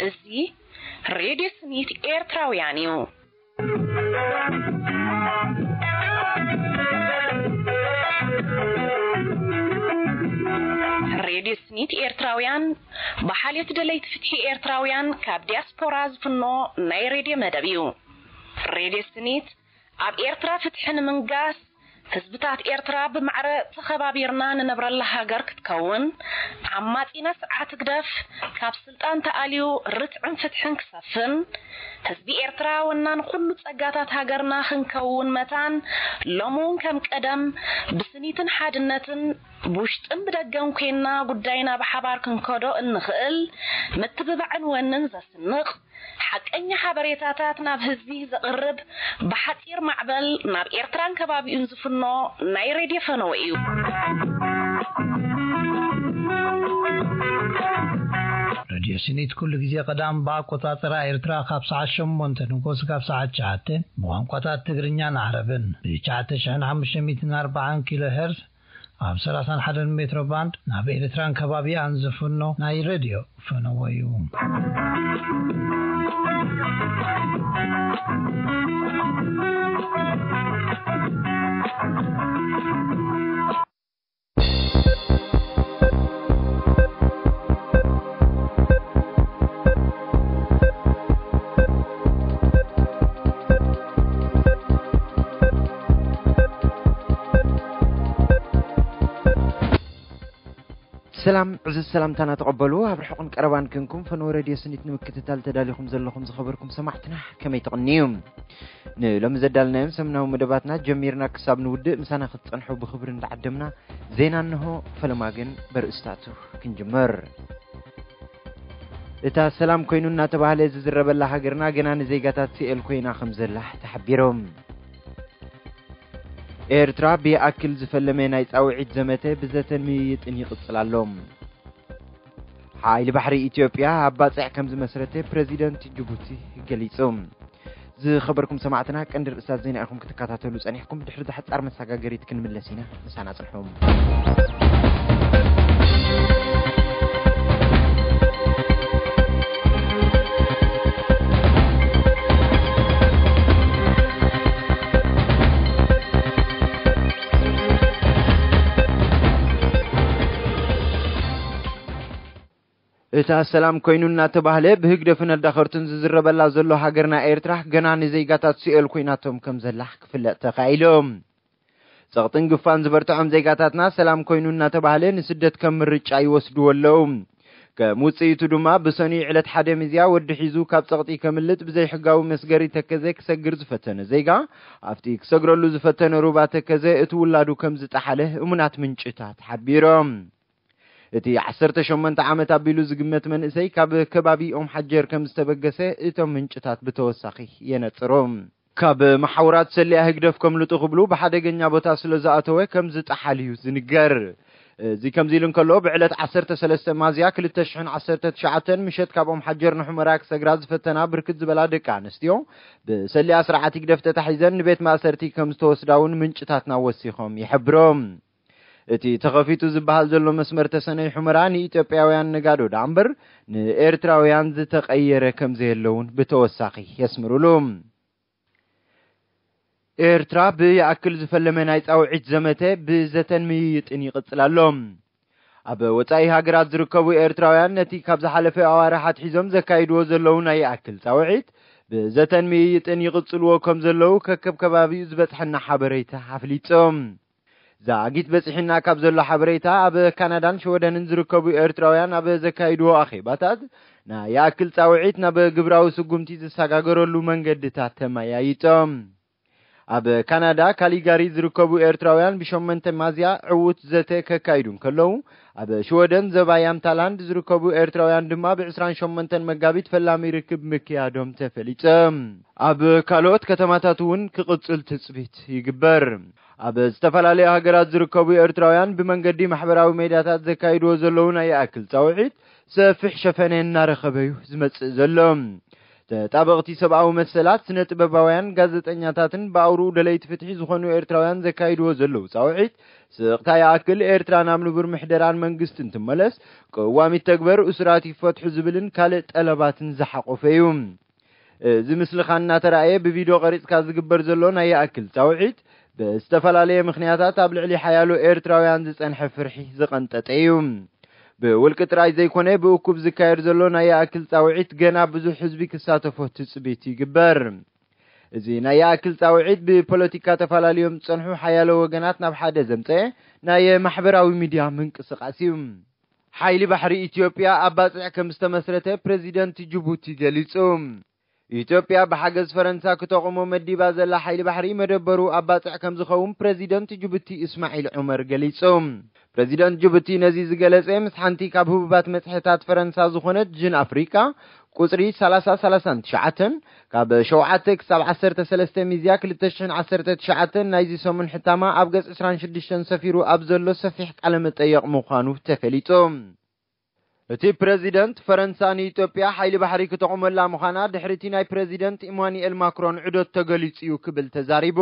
እዚ ሬድዮ ስኒት ኤርትራውያን እዩ። ሬድዮ ስኒት ኤርትራውያን ብሓልዮት ደለይቲ ፍትሒ ኤርትራውያን ካብ ዲያስፖራ ዝፍኖ ናይ ሬድዮ መደብ እዩ። ሬድዮ ስኒት ኣብ ኤርትራ ፍትሒ ንምንጋስ፣ ህዝብታት ኤርትራ ብማዕረ ተኸባቢርና ንነብረላ ሃገር ክትከውን፣ ዓማጺና ስርዓት ህግደፍ ካብ ስልጣን ተኣልዩ ርትዕን ፍትሕን ክሰፍን፣ ህዝቢ ኤርትራ ወናን ኩሉ ጸጋታት ሃገርና ክንከውን መታን፣ ሎሚ እውን ከም ቀደም ብስኒትን ሓድነትን ብውሽጥን ብደገን ኮይንና ጉዳይና ብሓባር ክንከዶ እንኽእል ምትብባዕን ወንን ዘስንቕ፣ ሓቀኛ ሓበሬታታት ናብ ህዝቢ ዘቕርብ፣ ብሓጺር ማዕበል ናብ ኤርትራን ከባቢኡን ዝፍኖ ናይ ሬድዮ ፈነወ እዩ። ሬድዮ ስኒት ኩሉ ግዜ ቀዳም ብኣቆጻጽራ ኤርትራ ካብ ሰዓት ሸሞንተ ንጎስ ካብ ሰዓት ትሽዓተ ብቋንቋታት ትግርኛን ዓረብን ብ ትሽዓተ ሽሕን ሓሙሽተ ሚእትን ኣርባዓን ኪሎ ሄርዝ ኣብ ሰላሳን ሓደን ሜትሮ ባንድ ናብ ኤርትራን ከባቢኣን ዝፍኖ ናይ ሬድዮ ፈነወ እዩ። ሰላም ዕዙዝ ሰላምታና ተቐበሉ። ኣብ ርሑቕን ቀረባን ክንኩም ፈነወ ሬድዮ ስኒት ንምክትታል ተዳሊኹም ዘለኹም ዝኸበርኩም ሰማዕትና ከመይ ተቕንዩ? ንሎሚ ዘዳልናዮም ሰሙናዊ መደባትና ጀሚርና ክሳብ ንውድእ ምሳና ክትጸንሑ ብኽብሪ እንዳዓደምና ዜና እንሆ። ፈለማ ግን በርእስታቱ ክንጅምር። እታ ሰላም ኮይኑ እናተባህለ ዝዝረበላ ሃገርና ገና ንዜጋታት ስኤል ኮይና ከም ዘላ ተሓቢሮም። ኤርትራ ብይኣክል ዝፈለመ ናይ ጻውዒት ዘመተ ብዘተን ምይይጥን ይቕጽል ኣሎ። ሓይሊ ባሕሪ ኢትዮጵያ ኣብ ባጽዕ ከም ዝመስረተ ፕረዚደንት ጅቡቲ ገሊጹ። ዝኸበርኩም ሰማዕትና ቀንዲ ርእሳት ዜና ኢኹም ክትከታተሉ ጸኒሕኩም። ድሕሪ ዛሕጻር መሰጋገሪት ክንምለስ ኢና። ምሳና ጽንሑ። እታ ሰላም ኮይኑ እናተባህለ ብህግደፍን ኣዳኸርቱን ዝዝረበላ ዘሎ ሃገርና ኤርትራ ገና ንዜጋታት ስኤል ኮይናቶም ከም ዘላ ክፍለጥ ተኻኢሉ። ጸቕጥን ግፋን ዝበርትዖም ዜጋታትና ሰላም ኮይኑ እናተባህለ ንስደት ከም ምርጫ ይወስድዎ ኣለዉ። ከም ውጽኢቱ ድማ ብሰኑይ ዕለት ሓደ ሚዝያ ወዲ ሒዙ ካብ ጸቕጢ ከምልጥ ብዘይሕጋዊ መስገሪ ተከዘ ክሰግር ዝፈተነ ዜጋ ኣብቲ ክሰግረሉ ዝፈተነ ሩባ ተከዘ እቲ ውላዱ ከም ዝጠሓለ እሙናት ምንጭታት ሓቢሮም። እቲ ዓሰርተ ሸሞንተ ዓመት ኣቢሉ ዝግመት መንእሰይ ካብ ከባቢ ኦም ሓጀር ከም ዝተበገሰ እቶም ምንጭታት ብተወሳኺ የነጽሩ። ካብ መሓውራት ሰሊያ ህግደፍ ከምልጡ ክብሉ ብሓደገኛ ቦታ ስለ ዝኣተወ ከም ዝጠሓል እዩ ዝንገር። እዚ ከምዚ ኢሉ እንከሎ ብዕለት ዓሰርተ ሰለስተ ማዝያ ክልተ ሽሕን ዓሰርተ ትሽዓተን ምሸት ካብ ኦም ሓጀር ንሑመራ ክሰግራ ዝፈተና ብርክት ዝበላ ደቂ ኣንስትዮ ብሰሊያ ስርዓት ህግደፍ ተታሒዘን ንቤት ማእሰርቲ ከም ዝተወስዳ እውን ምንጭታትና ወሲኾም ይሕብሩ። እቲ ተኸፊቱ ዝበሃል ዘሎ መስመር ተሰነይ ሑመራ ንኢትዮጵያውያን ነጋዶ ደኣ እምበር ንኤርትራውያን ዝተቐየረ ከም ዘየለውን ብተወሳኺ የስምሩሉ። ኤርትራ ብይኣክል ዝፈለመ ናይ ጻውዒት ዘመተ ብዘተን ምይይጥን ይቕጽል ኣሎ። ኣብ ወጻኢ ሃገራት ዝርከቡ ኤርትራውያን ነቲ ካብ ዝሓለፈ ኣዋርሕ ኣትሒዞም ዘካይድዎ ዘለዉ ናይ ይኣክል ጻውዒት ብዘተን ምይይጥን ይቕጽልዎ ከም ዘለዉ ከከብ ከባቢኡ ዝበጽሐና ሓበሬታ ኣፍሊጡ። ዛጊት በጺሕና ካብ ዘሎ ሓበሬታ ኣብ ካናዳን ሽወደንን ዝርከቡ ኤርትራውያን ኣብ ዘካይድዎ ኣኼባታት ናይ ይኣክል ጻውዒት ናብ ግብራዊ ስጉምቲ ዝሰጋገረሉ መንገድታት ተመያይጦም። ኣብ ካናዳ ካሊጋሪ ዝርከቡ ኤርትራውያን ብሸመንተ ማዝያ ዕዉት ዘተ ከካይዱ እንከለዉ ኣብ ሽወደን ዘባ ያምታላንድ ዝርከቡ ኤርትራውያን ድማ ብዕስራን ሸሞንተን መጋቢት ፈላሚ ርክብ ምክያዶም ተፈሊጠ። ኣብ ካልኦት ከተማታት እውን ክቕጽል ትጽቢት ይግበር። ኣብ ዝተፈላለዩ ሃገራት ዝርከቡ ኤርትራውያን ብመንገዲ ማሕበራዊ ሜድያታት ዘካይድዎ ዘለዉ ናይ ይኣክል ጻውዒት ሰፊሕ ሸፈነ እናረኸበ እዩ ዝመጽእ ዘሎ። ተጣበቕቲ ሰብኣዊ መሰላት፣ ስነ ጥበባውያን፣ ጋዜጠኛታትን ብኣውርኡ ደለይቲ ፍትሒ ዝኾኑ ኤርትራውያን ዘካይድዎ ዘለዉ ጻውዒት፣ ስቕታ ይኣክል ኤርትራ ናብ ንቡር ምሕደራን መንግስትን ትመለስ፣ ቅዋም ይተግበር፣ እሱራት ይፈትሑ ዝብልን ካልእ ጠለባትን ዝሓቆፈ እዩ። እዚ ምስልኻ እናተራእየ ብቪድዮ ቀሪጽካ ዝግበር ዘሎ ናይ ይኣክል ጻውዒት፣ ብዝተፈላለየ ምኽንያታት ኣብ ልዕሊ ሓያሎ ኤርትራውያን ዝጸንሐ ፍርሒ ዝቐንጠጠ እዩ። ብውልቂ ጥራይ ዘይኮነ፣ ብእኩብ ዝካየድ ዘሎ ናይ ይኣክል ጻውዒት ገና ብዙሕ ህዝቢ ክሳተፎ ትጽቢት ይግበር። እዚ ናይ ይኣክል ጻውዒት ብፖለቲካ ተፈላለዮም ዝጸንሑ ሓያሎ ወገናት ናብ ሓደ ዘምጸአ ናይ ማሕበራዊ ሚድያ ምንቅስቓስ እዩ። ሓይሊ ባሕሪ ኢትዮጵያ ኣብ ባጽዕ ከም ዝተመስረተ ፕረዚደንት ጅቡቲ ገሊጹ። ኢትዮጵያ ብሓገዝ ፈረንሳ ክተቑሞ መዲባ ዘላ ሓይሊ ባሕሪ መደበሩ ኣብ ባጽዕ ከም ዝኸውን ፕረዚደንት ጅቡቲ እስማዒል ዑመር ገሊጹ። ፕረዚደንት ጅቡቲ ነዚ ዝገለጸ ምስ ሓንቲ ካብ ህቡባት መጽሔታት ፈረንሳ ዝኾነት ጅን ኣፍሪቃ ቁጽሪ ሰላሳ ሰላሳን ትሽዓተን ካብ ሸውዓተ ክሳብ ዓሰርተ ሰለስተ ሚዝያ ክልተ ሽሕን ዓሰርተ ትሽዓተን ናይዚ ሰሙን ሕታማ ኣብ ገጽ ዕስራን ሽዱሽተን ሰፊሩ ኣብ ዘሎ ሰፊሕ ቃለ መጠየቕ ምዃኑ ተፈሊጡ። እቲ ፕረዚደንት፣ ፈረንሳ ንኢትዮጵያ ሓይሊ ባሕሪ ክተቑመላ ምዃና ድሕሪቲ ናይ ፕረዚደንት ኢማኑኤል ማክሮን ዑደት ተገሊጹ እዩ ክብል ተዛሪቡ።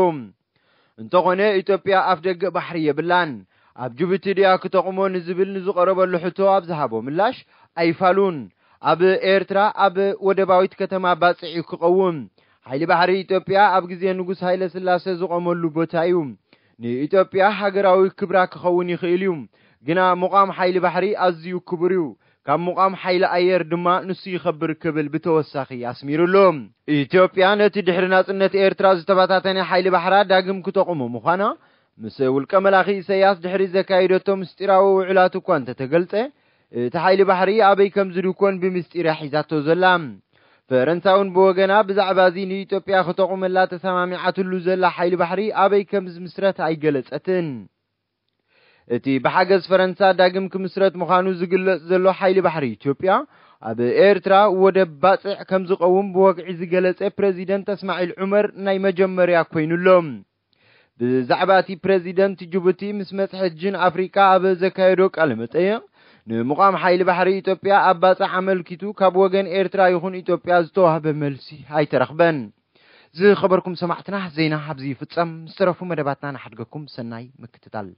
እንተኾነ፣ ኢትዮጵያ ኣፍደገ ባሕሪ የብላን። ኣብ ጅቡቲ ድያ ክተቑሞ ንዝብል ንዝቐረበሉ ሕቶ ኣብ ዝሃቦ ምላሽ፣ ኣይፋሉን። ኣብ ኤርትራ ኣብ ወደባዊት ከተማ ባጽዕ እዩ ክቐውም። ሓይሊ ባሕሪ ኢትዮጵያ ኣብ ግዜ ንጉስ ሃይለ ስላሴ ዝቖመሉ ቦታ እዩ። ንኢትዮጵያ ሃገራዊ ክብራ ክኸውን ይኽእል እዩ፣ ግና ምቋም ሓይሊ ባሕሪ ኣዝዩ ክቡር እዩ። ካብ ምቋም ሓይሊ ኣየር ድማ ንሱ ይኸብር ክብል ብተወሳኺ ኣስሚሩሉ። ኢትዮጵያ ነቲ ድሕሪ ናጽነት ኤርትራ ዝተበታተነ ሓይሊ ባሕራ ዳግም ክተቑሞ ምዃና ምስ ውልቀ መላኺ ኢሳያስ ድሕሪ ዘካየደቶ ምስጢራዊ ውዕላት እኳ እንተተገልጸ፣ እቲ ሓይሊ ባሕሪ ኣበይ ከም ዝድኮን ብምስጢር እያ ሒዛቶ ዘላ። ፈረንሳ እውን ብወገና ብዛዕባ እዚ ንኢትዮጵያ ክተቑመላ ተሰማሚዓትሉ ዘላ ሓይሊ ባሕሪ ኣበይ ከም ዝምስረት ኣይገለጸትን። እቲ ብሓገዝ ፈረንሳ ዳግም ክምስረት ምዃኑ ዝግለጽ ዘሎ ሓይሊ ባሕሪ ኢትዮጵያ፣ ኣብ ኤርትራ ወደብ ባጽዕ ከም ዝቐውም ብወግዒ ዝገለጸ ፕረዚደንት እስማዒል ዑመር ናይ መጀመርያ ኮይኑሎ። ብዛዕባ እቲ ፕረዚደንት ጅቡቲ ምስ መጽሔት ጅን ኣፍሪቃ ኣብ ዘካየዶ ቃለ መጠይቕ፣ ንምቋም ሓይሊ ባሕሪ ኢትዮጵያ ኣብ ባጽዕ ኣመልኪቱ ካብ ወገን ኤርትራ ይኹን ኢትዮጵያ ዝተዋህበ መልሲ ኣይተረኽበን። ዝኸበርኩም ሰማዕትና፣ ዜና ኣብዚ ይፍጸም። ዝተረፉ መደባትና ንሓድገኩም። ሰናይ ምክትታል።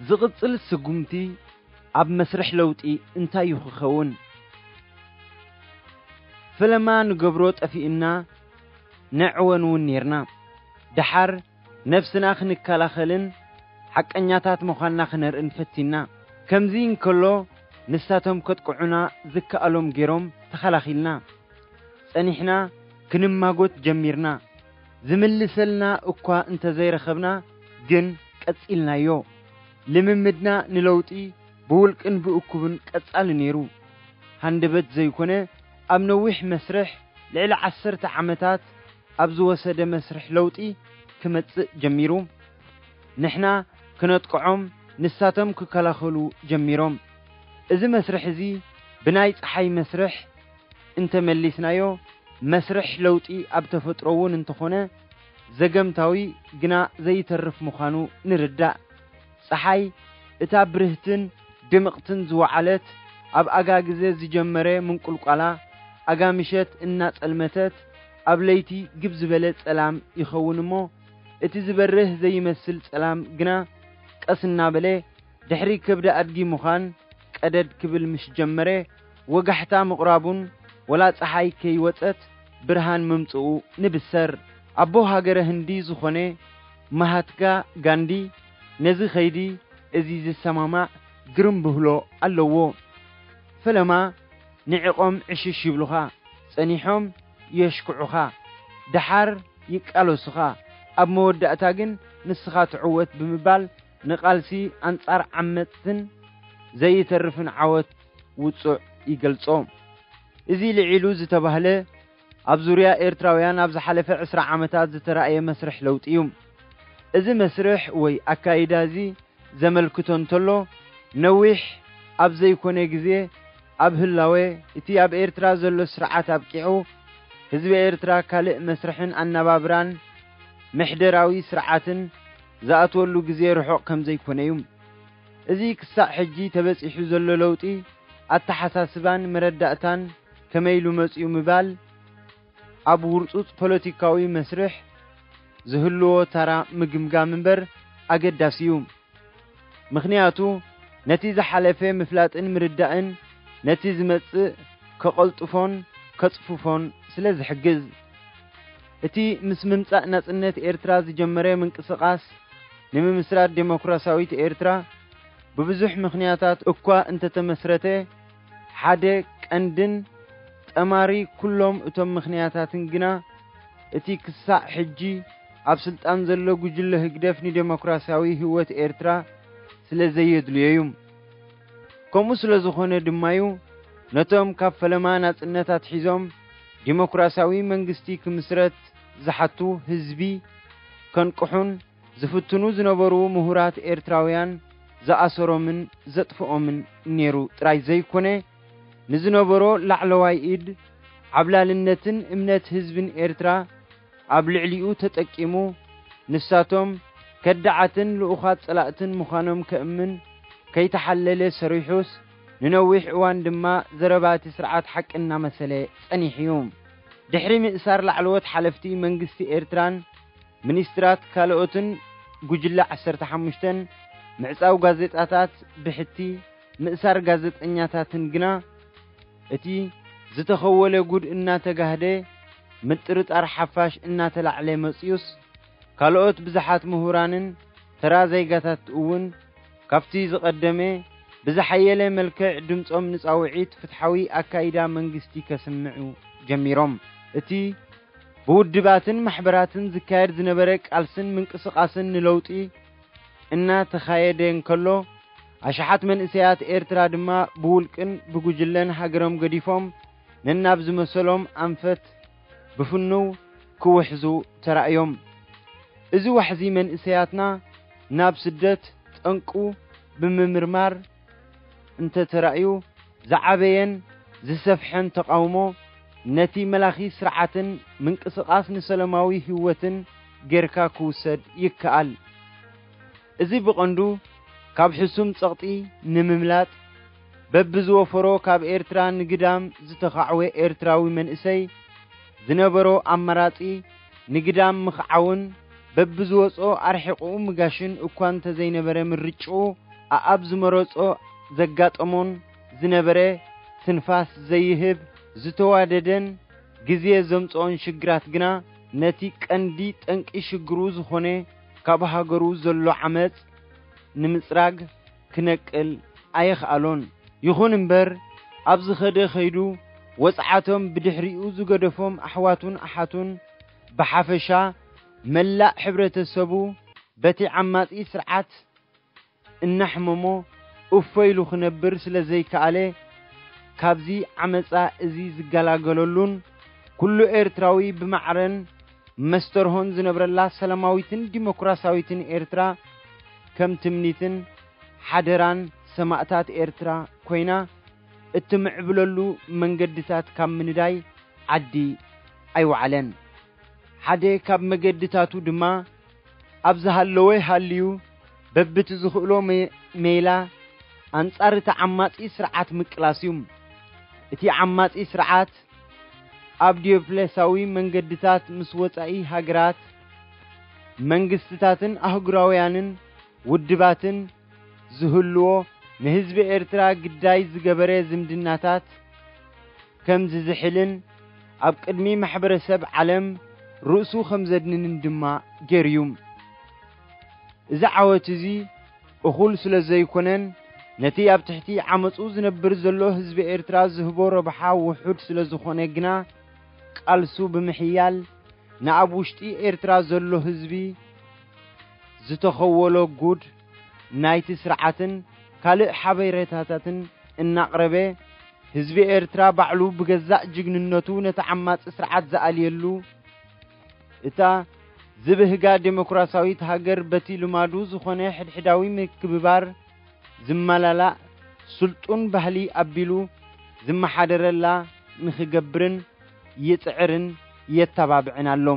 ዝቕጽል ስጉምቲ ኣብ መስርሕ ለውጢ እንታይ እዩ ክኸውን? ፈለማ ንገብሮ ጠፊኡና፣ ንዕወን እውን ኔርና። ደሓር ነብስና ክንከላኸልን ሓቀኛታት ምዃንና ክነርእን ፈቲና። ከምዚ እንከሎ፣ ንሳቶም ከጥቅዑና ዝከኣሎም ገይሮም ተኸላኺልና። ጸኒሕና ክንማጎት ጀሚርና። ዝምልሰልና እኳ እንተዘይረኸብና፣ ግን ቀጺልናዮ። ልምምድና ንለውጢ ብውልቅን ብእኩብን ቀጻሊ ነይሩ። ሃንደበት ዘይኮነ፣ ኣብ ነዊሕ መስርሕ፣ ልዕሊ ዓሰርተ ዓመታት ኣብ ዝወሰደ መስርሕ ለውጢ ክመጽእ ጀሚሩ። ንሕና ክነጥቅዖም፣ ንሳቶም ክከላኸሉ ጀሚሮም። እዚ መስርሕ እዚ ብናይ ጸሓይ መስርሕ እንተመሊስናዮ፣ መስርሕ ለውጢ ኣብ ተፈጥሮ እውን እንተኾነ፣ ዘገምታዊ ግና ዘይተርፍ ምዃኑ ንርዳእ። ጸሓይ እታ ብርህትን ድምቕትን ዝወዓለት፣ ኣብ ኣጋ ግዜ ዝጀመረ ምንቁልቋላ፣ ኣጋ ምሸት እናጸልመተት፣ ኣብ ለይቲ ግብ ዝበለ ጸላም ይኸውን እሞ፣ እቲ ዝበርህ ዘይመስል ጸላም ግና ቀስ እናበለ ድሕሪ ከብዲ ኣድጊ ምዃን ቀደድ ክብል ምስ ጀመረ፣ ወጋሕታ ምቕራቡን ወላ ጸሓይ ከይወጸት ብርሃን ምምጽኡ ንብሰር። ኣቦ ሃገረ ህንዲ ዝኾነ ማሃትጋ ጋንዲ ነዚ ኸይዲ እዚ ዝሰማማዕ ግርም ብህሎ ኣለዎ። ፈለማ ንዒቖም ዕሽሽ ይብሉኻ፣ ጸኒሖም የሽክዑኻ፣ ደሓር ይቃለሱኻ። ኣብ መወዳእታ ግን ንስኻ ትዕወት ብምባል ንቓልሲ ኣንጻር ዓመጽትን ዘይተርፍን ዓወት ውጹዕ ይገልጾ። እዚ ልዒሉ ዝተባህለ ኣብ ዙርያ ኤርትራውያን ኣብ ዝሓለፈ ዕስራ ዓመታት ዝተራእየ መስርሕ ለውጢ እዩ። እዚ መስርሕ ወይ ኣካይዳ እዚ ዘመልክቶ እንተሎ ነዊሕ ኣብ ዘይኮነ ግዜ ኣብ ህላወ እቲ ኣብ ኤርትራ ዘሎ ስርዓት ኣብቂዑ ህዝቢ ኤርትራ ካልእ መስርሕን ኣነባብራን ምሕደራዊ ስርዓትን ዝኣትወሉ ግዜ ርሑቕ ከም ዘይኮነ እዩ። እዚ ክሳዕ ሕጂ ተበጺሑ ዘሎ ለውጢ ኣተሓሳስባን መረዳእታን ከመይ ኢሉ መጺኡ ምባል ኣብ ውርጹጽ ፖለቲካዊ መስርሕ ዝህልዎ ተራ ምግምጋም እምበር ኣገዳሲ እዩ። ምኽንያቱ ነቲ ዝሓለፈ ምፍላጥን ምርዳእን ነቲ ዝመጽእ ከቐልጥፎን ከጽፍፎን ስለ ዝሕግዝ። እቲ ምስ ምምጻእ ናጽነት ኤርትራ ዝጀመረ ምንቅስቓስ ንምምስራት ዴሞክራሲያዊት ኤርትራ ብብዙሕ ምኽንያታት እኳ እንተተመስረተ፣ ሓደ ቀንድን ጠማሪ ኩሎም እቶም ምኽንያታትን ግና እቲ ክሳዕ ሕጂ ኣብ ስልጣን ዘሎ ጉጅለ ህግደፍ ንዴሞክራሲያዊ ህይወት ኤርትራ ስለ ዘየድልዮ እዩ። ከምኡ ስለ ዝኾነ ድማዩ ነቶም ካብ ፈለማ ናጽነት ኣትሒዞም ዲሞክራሲያዊ መንግስቲ ክምስረት ዝሓቱ ህዝቢ ከንቅሑን ዝፍትኑ ዝነበሩ ምሁራት ኤርትራውያን ዝኣሰሮምን ዘጥፍኦምን ነይሩ ጥራይ ዘይኮነ፣ ንዝነበሮ ላዕለዋይ ኢድ፣ ዓብላልነትን እምነት ህዝብን ኤርትራ ኣብ ልዕሊኡ ተጠቂሙ፣ ንሳቶም ከዳዓትን ልኡኻት ጸላእትን ምዃኖም ከእምን ከይተሓለለ ሰሪሑስ፣ ንነዊሕ እዋን ድማ ዘረባ እቲ ስርዓት ሓቂ እናመሰለ ጸኒሑ እዩ። ድሕሪ ምእሳር ላዕለዎት ሓለፍቲ መንግስቲ ኤርትራን ሚኒስትራት ካልኦትን ጉጅለ ዓሰርተ ሓሙሽተን ምዕጻው ጋዜጣታት ብሕቲ ምእሳር ጋዜጠኛታትን ግና እቲ ዝተኸወለ ጉድ እናተጋህደ ምጥርጣር ሓፋሽ እናተላዕለ መጽዩስ ካልኦት ብዙሓት ምሁራንን ተራ ዜጋታት እውን ካብቲ ዝቐደመ ብዝሓየለ መልክዕ ድምጾም ንጻውዒት ፍትሓዊ ኣካይዳ መንግስቲ ከስምዑ ጀሚሮም። እቲ ብውድባትን ማሕበራትን ዝካየድ ዝነበረ ቃልስን ምንቅስቓስን ንለውጢ እናተኻየደ እንከሎ፣ ኣሽሓት መንእሰያት ኤርትራ ድማ ብውልቅን ብጉጅለን ሃገሮም ገዲፎም ነናብ ዝመሰሎም ኣንፈት ብፍኑው ክውሕዙ ተራእዮም። እዚ ዋሕዚ መንእሰያትና ናብ ስደት ጠንቁ ብምምርማር እንተተራእዩ፣ ዝዓበየን ዝሰፍሐን ተቓውሞ ነቲ መላኺ ስርዓትን ምንቅስቓስ ንሰላማዊ ህይወትን ጌርካ ክውሰድ ይከኣል። እዚ ብቐንዱ ካብ ሕሱም ጸቕጢ ንምምላጥ በብዝወፈሮ ካብ ኤርትራ ንግዳም ዝተኻዕወ ኤርትራዊ መንእሰይ ዝነበሮ ኣማራጺ ንግዳም ምኽዓውን በብዝወጾ ኣርሒቑ ምጋሽን እኳ እንተዘይነበረ ምርጭኡ ኣኣብ ዝመረጾ ዘጋጠሞን ዝነበረ ትንፋስ ዘይህብ ዝተዋደደን ግዜ ዘምጽኦን ሽግራት ግና ነቲ ቀንዲ ጠንቂ ሽግሩ ዝኾነ ካብ ሃገሩ ዘሎ ዓመጽ ንምጽራግ ክነቅል ኣየኽኣሎን። ይኹን እምበር ኣብ ዝኸደ ኸይዱ ወጽዓቶም ብድሕሪኡ ዝገደፎም ኣሕዋቱን ኣሓቱን ብሓፈሻ መላእ ሕብረተሰቡ በቲ ዓማጺ ስርዓት እናሕመሞ እፎ ኢሉ ክነብር ስለ ዘይከኣለ ካብዚ ዓመጻ እዚ ዝገላገለሉን ኩሉ ኤርትራዊ ብማዕረን መስተርሆን ዝነብረላ ሰላማዊትን ዲሞክራሲያዊትን ኤርትራ ከም ትምኒትን ሓደራን ሰማእታት ኤርትራ ኮይና እትምዕብለሉ መንገድታት ካብ ምንዳይ ዓዲ ኣይወዓለን። ሓደ ካብ መገድታቱ ድማ ኣብ ዝሃለወ ሃልዩ በብቲ ዝኽእሎ መ-፣ ሜላ ኣንጻር እቲ ዓማጺ ስርዓት ምቅላስ እዩ። እቲ ዓማጺ ስርዓት ኣብ ዲዮፕለሳዊ መንገድታት ምስ ወጻኢ ሃገራት፣ መንግስትታትን ኣህጉራውያንን ውድባትን ዝህልዎ ንህዝቢ ኤርትራ ግዳይ ዝገበረ ዝምድናታት ከም ዝዝሕልን ኣብ ቅድሚ ማሕበረሰብ ዓለም ርእሱ ከም ዘድንንን ድማ ገይሩ እዩ። እዚ ዓወት እዚ እኹል ስለ ዘይኮነን፣ ነቲ ኣብ ትሕቲ ዓመፁ ዝነብር ዘሎ ህዝቢ ኤርትራ ዝህቦ ረብሓ ውሑድ ስለ ዝኾነ ግና፣ ቃልሱ ብምሕያል ንኣብ ውሽጢ ኤርትራ ዘሎ ህዝቢ ዝተኸወሎ ጉድ ናይቲ ስርዓትን ካልእ ሓበሬታታትን እናቕረበ፣ ህዝቢ ኤርትራ ባዕሉ ብገዛእ ጅግንነቱ ነቲ ዓማጺ ስርዓት ዝኣልየሉ፣ እታ ዝብህጋ ዴሞክራሲያዊት ሃገር በቲ ልማዱ ዝኾነ ሕድሕዳዊ ምክብባር ዝመላላእ ስልጡን ባህሊ ኣቢሉ ዝመሓደረላ ንኽገብርን ይጽዕርን የተባብዕን ኣሎ።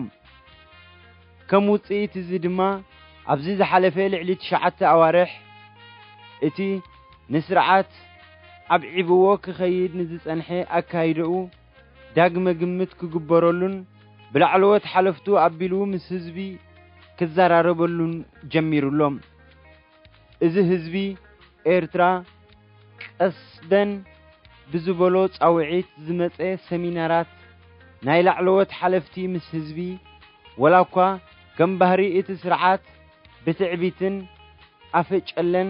ከም ውጽኢት እዚ ድማ፣ ኣብዚ ዝሓለፈ ልዕሊ ትሽዓተ ኣዋርሕ፣ እቲ ንስርዓት ኣብዒብዎ ክኸይድ ንዝጸንሐ ኣካይደኡ ዳግመ ግምት ክግበረሉን ብላዕለዎት ሓለፍቱ ኣቢሉ ምስ ህዝቢ ክዘራረበሉን ጀሚሩ ኣሎ። እዚ ህዝቢ ኤርትራ ቀስ ደን ብዝበሎ ጻውዒት ዝመጸ ሰሚናራት ናይ ላዕለዎት ሓለፍቲ ምስ ህዝቢ፣ ወላ እኳ ከም ባህሪ እቲ ስርዓት ብትዕቢትን ኣፈጨለን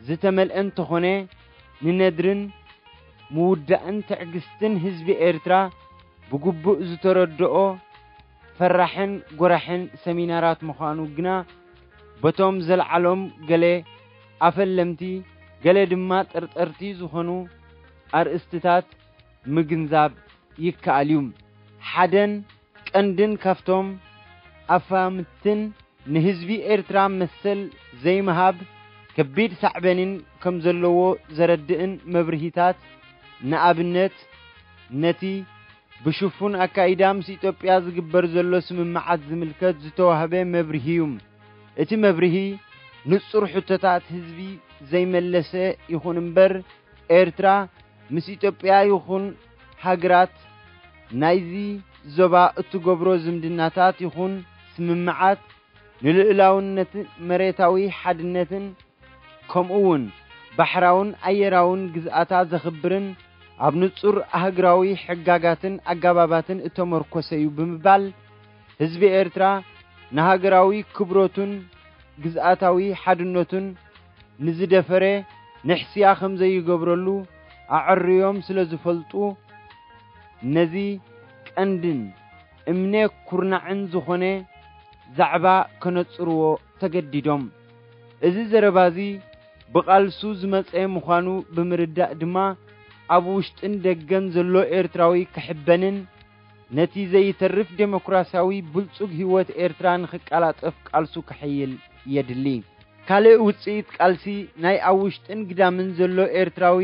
ዝተመልአ እንተኾነ፣ ንነድርን ምውዳእን ትዕግስትን ህዝቢ ኤርትራ ብግቡእ ዝተረድኦ ፈራሕን ጎራሕን ሰሚናራት ምዃኑ ግና በቶም ዘልዓሎም ገለ ኣፈለምቲ፣ ገለ ድማ ጠርጠርቲ ዝኾኑ ኣርእስትታት ምግንዛብ ይከኣል እዩ። ሓደን ቀንድን ካብቶም ኣፋምትን ንህዝቢ ኤርትራ መሰል ዘይምሃብ ከቢድ ሳዕበንን ከም ዘለዎ ዘረድእን መብርሂታት፣ ንኣብነት፣ ነቲ ብሽፉን ኣካይዳ ምስ ኢትዮጵያ ዝግበር ዘሎ ስምምዓት ዝምልከት ዝተዋህበ መብርሂ እዩ። እቲ መብርሂ ንጹር ሕቶታት ህዝቢ ዘይመለሰ ይኹን እምበር፣ ኤርትራ ምስ ኢትዮጵያ ይኹን ሃገራት ናይዚ ዞባ እትገብሮ ዝምድናታት ይኹን ስምምዓት ንልኡላውነትን መሬታዊ ሓድነትን ከምኡ እውን ባሕራውን ኣየራውን ግዝኣታ ዘኽብርን ኣብ ንጹር ኣህግራዊ ሕጋጋትን ኣገባባትን እተመርኮሰ እዩ ብምባል፣ ህዝቢ ኤርትራ ንሃገራዊ ክብረቱን ግዝኣታዊ ሓድነቱን ንዝደፈረ ንሕስያ ከም ዘይገብረሉ ኣዐርዮም ስለ ዝፈልጡ፣ ነዚ ቀንድን እምነ ኩርናዕን ዝኾነ ዛዕባ ከነጽርዎ ተገዲዶም። እዚ ዘረባዚ ብቓልሱ ዝመጸ ምዃኑ ብምርዳእ ድማ፣ ኣብ ውሽጥን ደገን ዘሎ ኤርትራዊ ክሕበንን ነቲ ዘይተርፍ ዴሞክራሲያዊ ብልጹግ ህይወት ኤርትራ ንኽቀላጠፍ ቃልሱ ከሐይል የድሊ። ካልእ ውጽኢት ቃልሲ ናይ ኣብ ውሽጥን ግዳምን ዘሎ ኤርትራዊ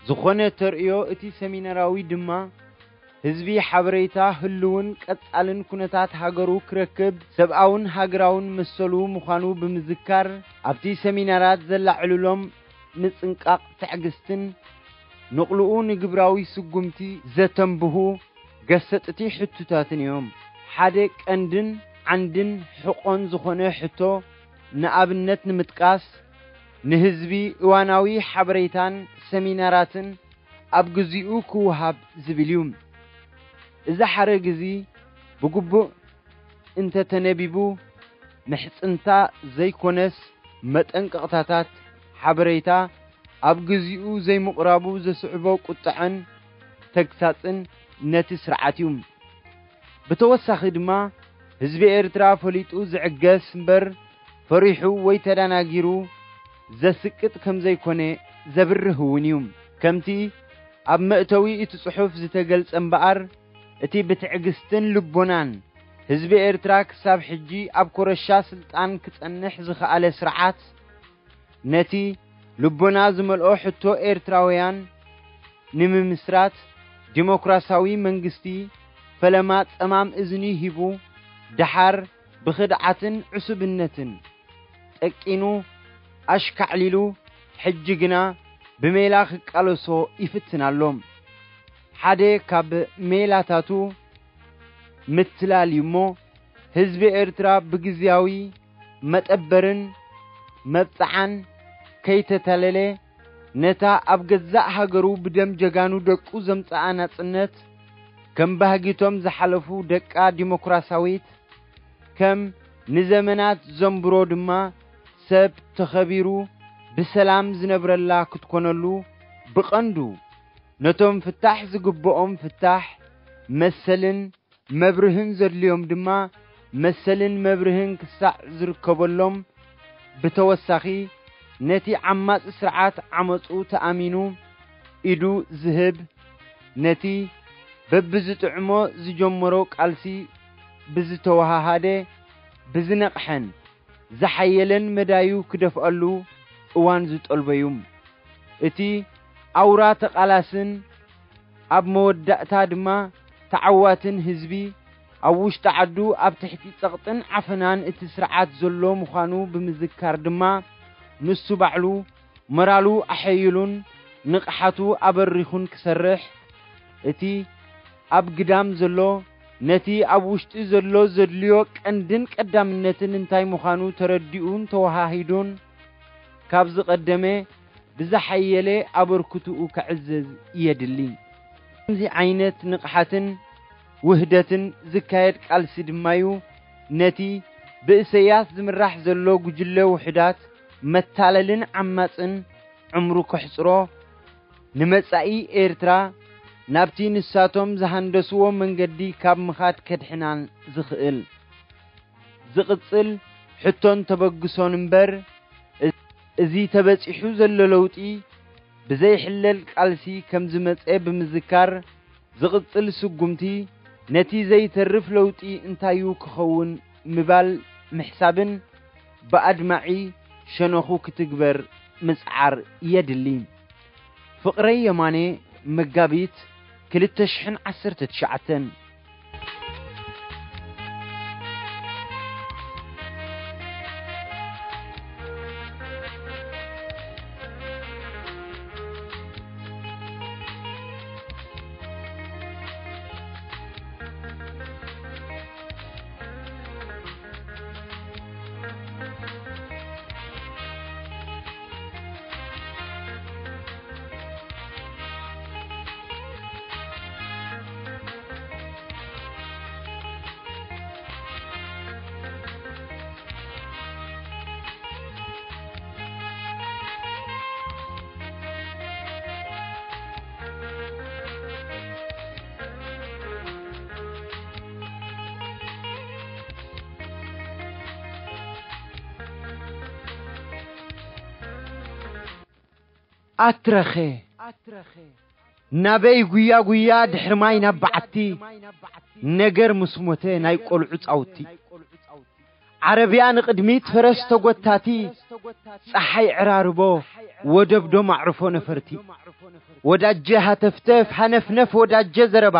ዝኾነ ተርእዮ እቲ ሰሚናራዊ ድማ፣ ህዝቢ ሓበሬታ ህልውን ቀጻልን ኩነታት ሃገሩ ክረክብ፣ ሰብኣውን ሃገራውን መሰሉ ምዃኑ ብምዝካር፣ ኣብቲ ሰሚናራት ዘላዕልሎም ምጽንቃቕ ትዕግስትን ንቕልኡ ንግብራዊ ስጉምቲ ዘተንብሁ ገሰጥቲ ሕቱታትን እዮም። ሓደ ቀንድን ዓንድን ሕቖን ዝኾነ ሕቶ ንኣብነት ንምጥቃስ፣ ንህዝቢ እዋናዊ ሓበሬታን ሰሚናራትን ኣብ ግዚኡ ክወሃብ ዝብል እዩ። እዚ ሓረግ እዚ ብግቡእ እንተተነቢቡ፣ ምሕጽንታ ዘይኮነስ መጠንቀቕታታት ሓበሬታ ኣብ ግዚኡ ዘይምቕራቡ ዘስዕቦ ቁጥዐን ተግሳጽን ነቲ ስርዓት እዩ። ብተወሳኺ ድማ፣ ህዝቢ ኤርትራ ፈሊጡ ዝዕገስ እምበር፣ ፈሪሑ ወይ ተዳናጊሩ ዘስቅጥ ከም ዘይኮነ ዘብርህ እውን እዩ። ከምቲ ኣብ መእተዊ እቲ ጽሑፍ ዝተገልጸ እምበኣር፣ እቲ ብትዕግስትን ልቦናን ህዝቢ ኤርትራ ክሳብ ሕጂ ኣብ ኮረሻ ስልጣን ክጸንሕ ዝኸኣለ ስርዓት፣ ነቲ ልቦና ዝመልኦ ሕቶ ኤርትራውያን ንምምስራት ዲሞክራሲያዊ መንግስቲ ፈለማ ጸማም እዝኒ ሂቡ፣ ደሓር ብኽድዓትን ዕሱብነትን ጠቂኑ ኣሽካዕሊሉ፣ ሕጂ ግና ብሜላ ክቃለሶ ይፍትን ኣሎ። ሓደ ካብ ሜላታቱ ምትላል እዩ እሞ፣ ህዝቢ ኤርትራ ብግዝያዊ መጠበርን መብጽዓን ከይተታለለ፣ ነታ ኣብ ገዛእ ሃገሩ ብደም ጀጋኑ ደቁ ዘምጽኣ ናጽነት ከም ባህጊቶም ዝሓለፉ ደቃ ዲሞክራሲያዊት፣ ከም ንዘመናት ዘንብሮ ድማ ሰብ ተኸቢሩ ብሰላም ዝነብረላ ክትኮነሉ፣ ብቐንዱ ነቶም ፍታሕ ዝግብኦም ፍታሕ፣ መሰልን መብርህን ዘድልዮም ድማ መሰልን መብርህን ክሳዕ ዝርከበሎም፣ ብተወሳኺ ነቲ ዓማጺ ስርዓት ዓመጹ ተኣሚኑ ኢዱ ዝህብ፣ ነቲ በብዝጥዕሞ ዝጀመሮ ቃልሲ ብዝተወሃሃደ፣ ብዝነቕሐን ዝሓየለን መዳዩ ክደፍኣሉ እዋን ዝጠልበዩ። እቲ ኣውራ ተቓላስን ኣብ መወዳእታ ድማ ተዓዋትን ህዝቢ፣ ኣብ ውሽጢ ዓዱ ኣብ ትሕቲ ጸቕጥን ዓፈናን እቲ ስርዓት ዘሎ ምዃኑ ብምዝካር ድማ፣ ንሱ ባዕሉ ሞራሉ ኣሐይሉን ንቕሓቱ ኣበሪኹን ክሰርሕ፣ እቲ ኣብ ግዳም ዘሎ ነቲ ኣብ ውሽጢ ዘሎ ዘድልዮ ቀንድን ቀዳምነትን እንታይ ምዃኑ ተረዲኡን ተወሃሂዱን፣ ካብ ዝቐደመ ብዝሓየለ ኣበርክትኡ ከዕዝዝ የድሊ። ከምዚ ዓይነት ንቕሓትን ውህደትን ዝካየድ ቃልሲ ድማዩ ነቲ ብእሰያስ ዝምራሕ ዘሎ ጉጅለ ውሑዳት መታለልን ዓማጽን ዕምሩ ከሕጽሮ፣ ንመጻኢ ኤርትራ ናብቲ ንሳቶም ዝሃንደስዎ መንገዲ ካብ ምኻድ ከድሕናን ዝኽእል። ዝቕጽል ሕቶን ተበግሶን እምበር፣ እዚ ተበጺሑ ዘሎ ለውጢ ብዘይሕለል ቃልሲ ከም ዝመጸ ብምዝካር፣ ዝቕጽል ስጉምቲ ነቲ ዘይተርፍ ለውጢ እንታዩ ክኸውን ምባል ምሕሳብን ብኣድማዒ ሸነኹ ክትግበር ምጽዓር የድሊ። ፍቕረይ የማነ፣ መጋቢት ክልተ ሽሕን ዓሰርተ ትሽዓተን። ኣትረኸ ናበይ ጉያ ጉያ ድሕሪ ማይ ናብ በዓቲ፣ ነገር ምስ ሞተ ናይ ቆልዑ ጻውቲ። ዓረብያ ንቕድሚት ፈረስ ተጎታቲ፣ ጸሓይ ዕራርቦ ወደብ ዶ ማዕርፎ ነፈርቲ። ወዳጀ ሃተፍተፍ ሃነፍነፍ ወዳጀ ዘረባ፣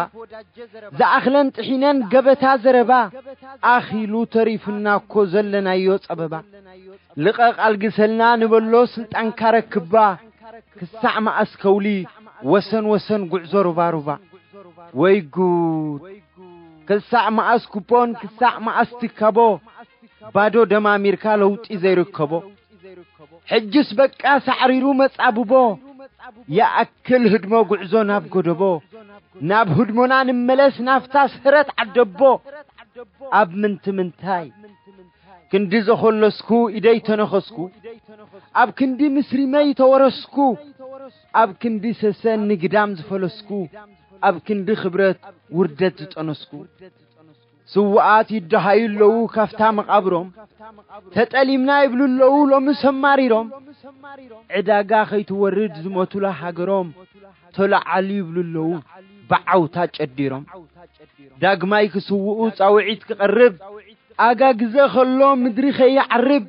ዝኣኽለን ጥሒነን ገበታ ዘረባ፣ ኣኺሉ ተሪፉና እኮ ዘለናዮ ጸበባ። ልቐቕ ኣልግሰልና ንበሎ ስልጣንካ ረክባ፣ ክሳዕ መኣስ ከውሊ ወሰን ወሰን ጉዕዞ ሩባ ሩባ። ወይ ጉድ! ክሳዕ መኣስ ኩፖን ክሳዕ መኣስ ትካቦ፣ ባዶ ደማሚርካ ለውጢ ዘይርከቦ። ሕጅስ በቃ ሳዕሪሩ መጻብቦ፣ ይኣክል ህድሞ ጉዕዞ ናብ ጎደቦ። ናብ ህድሞና ንመለስ ናፍታ ስህረት ዓደቦ። ኣብ ምንቲ ምንታይ ክንዲ ዘኾለስኩ ኢደይ ተነኸስኩ፣ ኣብ ክንዲ ምስሪመይ ተወረስኩ፣ ኣብ ክንዲ ሰሰን ንግዳም ዝፈለስኩ፣ ኣብ ክንዲ ክብረት ውርደት ዝጠነስኩ። ስውኣት ይደሃዩ ኣለዉ ካብታ መቓብሮም፣ ተጠሊምና ይብሉ ኣለዉ ሎሚ ሰማሪሮም። ዕዳጋ ከይትወርድ ዝሞቱላ ሃገሮም፣ ተለዓሉ ይብሉ ኣለዉ ብዓውታ ጨዲሮም። ዳግማይ ክስውኡ ጻውዒት ክቐርብ፣ ኣጋ ግዘ ከሎ ምድሪ ከይዓርብ፣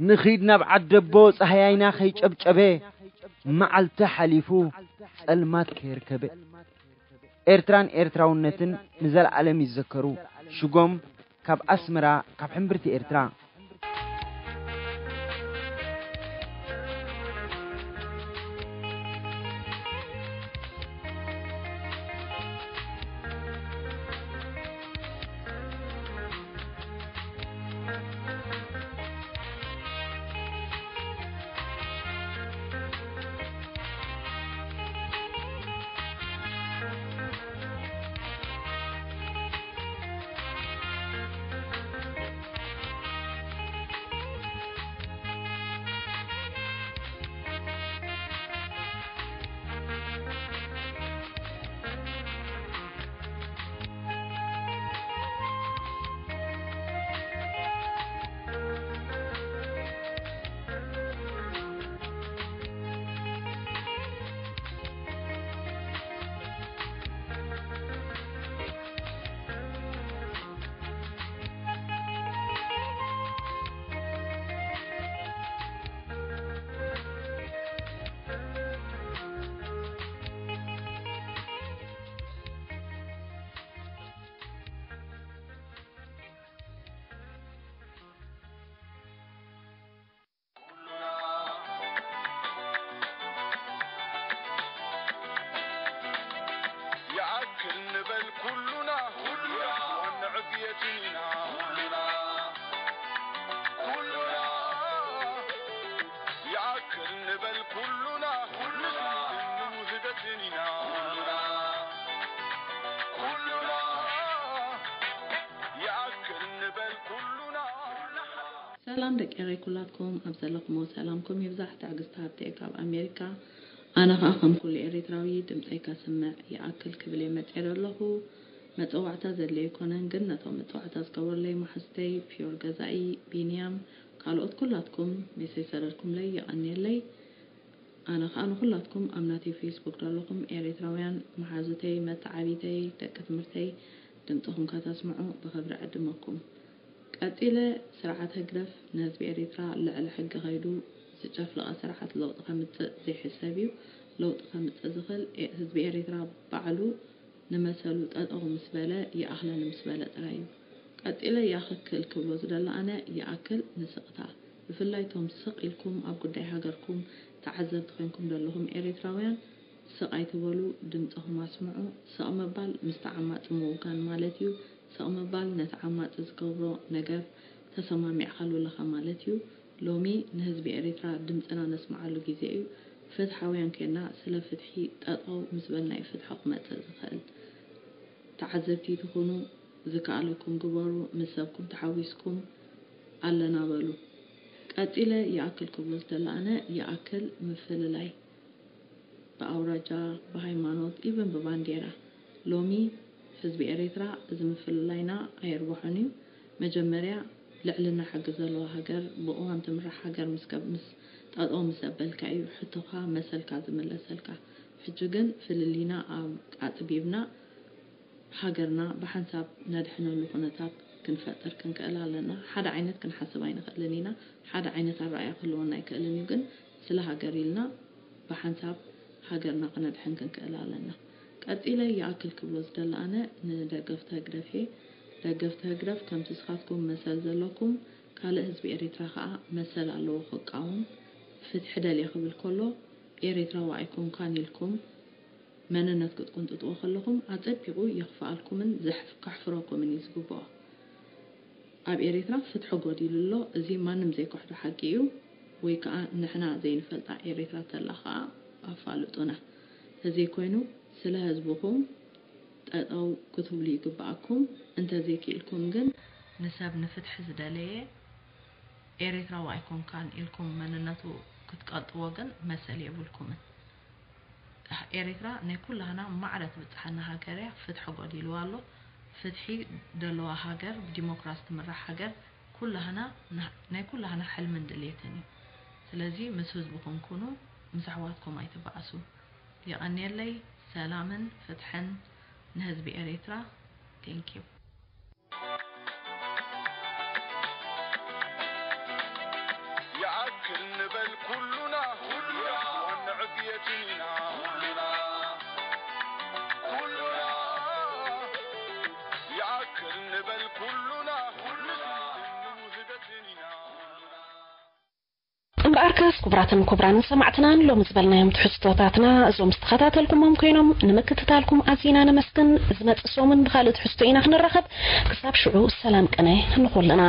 ንኺድ ናብ ዓደቦ ጻህያይና ከይጨብጨበ፣ መዓልቲ ሓሊፉ ጸልማት ከየርከበ። ኤርትራን ኤርትራውነትን ንዘለኣለም ይዘከሩ። ሽጎም ካብ ኣስመራ፣ ካብ ሕምብርቲ ኤርትራ። ሰላም ደቂ ኤረይ ኩላትኩም ኣብ ዘለኹሞ ሰላምኩም ይብዛሕ። ትዕግስቲ ሃብተ ካብ ኣሜሪካ። ኣነ ኸኣ ከም ኩሉ ኤሪትራዊ ድምጸይ ከስምዕ ይኣክል ክብል እየ መጺኤ ዘለኹ። መጸዋዕታ ዘድልየ ኣይኮነን፣ ግን ነቶም መጸዋዕታ ዝገበሩለይ መሓዙተይ ፒዮር ገዛኢ፣ ቢንያም፣ ካልኦት ኩላትኩም ሜሰይ ሰደድኩምለይ የቐንየለይ። ኣነ ኸኣ ንኹላትኩም ኣብ ናተይ ፌስቡክ ዘለኹም ኤሪትራውያን መሓዙተይ፣ መተዓቢተይ፣ ደቂ ትምህርተይ ድምጽኹም ከተስምዑ ብኽብሪ ዕድመኩም። ቀጺለ ስርዓት ህግደፍ ንህዝቢ ኤሪትራ ልዕሊ ሕጊ ከይዱ ዝጨፍለቐ ስርዓት ለውጢ ከምጽእ ዘይሕሰብ እዩ። ለውጢ ከምጽእ ዝኽእል ኤ-፣ ህዝቢ ኤሪትራ ባዕሉ ንመሰሉ ጠጠው ምስ በለ ይኣኽለኒ ምስ በለ ጥራይ እዩ። ቀጺለ ይኣኽክል ክብሎ ዝደሊ ኣነ ይኣክል ንስቕታ። ብፍላይ ቶም ስቕ ኢልኩም ኣብ ጉዳይ ሃገርኩም ተዓዘብቲ ኮይንኩም ዘለኹም ኤሪትራውያን ስቕ ኣይትበሉ፣ ድምጽኹም ኣስምዑ። ስቕ ምባል ምስ ተዓማጺ ምውጋን ማለት እዩ። ስቕ ምባል ነቲ ዓማጺ ዝገብሮ ነገር ተሰማሚዕካሉ ኣለኻ ማለት እዩ። ሎሚ ንህዝቢ ኤሪትራ ድምጽና ነስምዓሉ ግዜ እዩ። ፍትሓውያን ኬንና ስለ ፍትሒ ጠጠው ምስ በልና እዩ ፍትሒ ክመጽእ ዝኽእል። ተዓዘብቲ ትኹኑ፣ ዝከኣለኩም ግበሩ፣ ምስ ሰብኩም ተሓዊስኩም ኣለና በሉ። ቀጺለ ይኣክል ክብሎ ዝደሊ ኣነ ይኣክል ምፍልላይ ብኣውራጃ፣ ብሃይማኖት፣ ኢቨን ብባንዴራ። ሎሚ ህዝቢ ኤሪትራ እዚ ምፍልላይና ኣየርብሖን እዩ። መጀመርያ ልዕልና ሕጊ ዘለዋ ሃገር፣ ብእዋን ትምራሕ ሃገር ምስ ገብ-፣ ምስ ጠጠው ምስ ኣበልካ እዩ ሕቶኻ መሰልካ ዝምለሰልካ። ሕጂ ግን ፍልልይና ኣብ-፣ ኣጽቢብና ሃገርና ብሓንሳብ ነድሕነሉ ኩነታት ክንፈጥር ክንክእል ኣለና። ሓደ ዓይነት ክንሓስብ ኣይንኽእልን ኢና። ሓደ ዓይነት ኣረኣእያ ክህልወና ኣይክእልን እዩ። ግን ስለ ሃገር ኢልና ብሓንሳብ ሃገርና ክነድሕን ክንክእል ኣለና። ቀጺለ ይኣክል ክብሎ ዝደሊ ኣነ ንደገፍቲ ህግደፍ እየ። ደገፍቲ ህግደፍ ከምቲ ንስኻትኩም መሰል ዘለኩም ካልእ ህዝቢ ኤሪትራ ከኣ መሰል ኣለዎ ክቃወም። ፍትሒ ደልየ ክብል ከሎ ኤሪትራዊ ኣይኮንካን ኢልኩም መንነት ክትቁንጥጥዎ ከለኹም ኣጸቢቑ የኽፍኣልኩምን ዘሕፍ-፣ ከሕፍረኩምን እዩ ዝግብኦ። ኣብ ኤሪትራ ፍትሒ ጎዲሉ ኣሎ። እዚ ማንም ዘይከሕዶ ሓቂ እዩ። ወይ ከኣ ንሕና ዘይንፈልጣ ኤሪትራ ተላ ከኣ ኣፋልጡና። ተዘይኮይኑ ስለ ህዝብኹም ጠጠው ክትብሉ ይግብኣኩም። እንተዘይክኢልኩም ግን ንሰብ ንፍትሒ ዝደለየ ኤሪትራዊ ኣይኮንካን ኢልኩም መንነቱ ክትቀልጥዎ ግን መሰል የብልኩምን። ኤሪትራ ናይ ኩላህና ማዕረ ትብጽሓና ሃገር እያ። ፍትሒ ጎዲልዋ ኣሎ። ፍትሒ ደለዋ ሃገር፣ ብዲሞክራሲ ትምራሕ ሃገር ኩላህና፣ ናይ ኩላህና ሕልምን ድሌትን እዩ። ስለዚ ምስ ህዝብኹም ኩኑ፣ ምስ ኣሕዋትኩም ኣይትበኣሱ። የቐንየለይ። ሰላምን ፍትሕን ንህዝቢ ኤሪትራ። Thank you። ይኣክል ንበል ኩሉና፣ ኩሉና ንዕብየት ኢና፣ ኩሉና፣ ኩሉና። ይኣክል ንበል ኩሉና፣ ኩሉና ንውህደት ኢና፣ ኩሉና። እምበኣርከስ ክቡራትን ክቡራንን ሰማዕትናን ሎሚ ዝበልናዮም ትሕዝቶታትና እዞም ዝተኸታተልኩሞም ኮይኖም ንምክትታልኩም ኣዚና ነመስግን። ዝመጽእ ሰሙን ብኻልእ ትሕዝቶ ኢና ክንራኸብ። ክሳብ ሽዑ ሰላም ቅነ ንኹልና።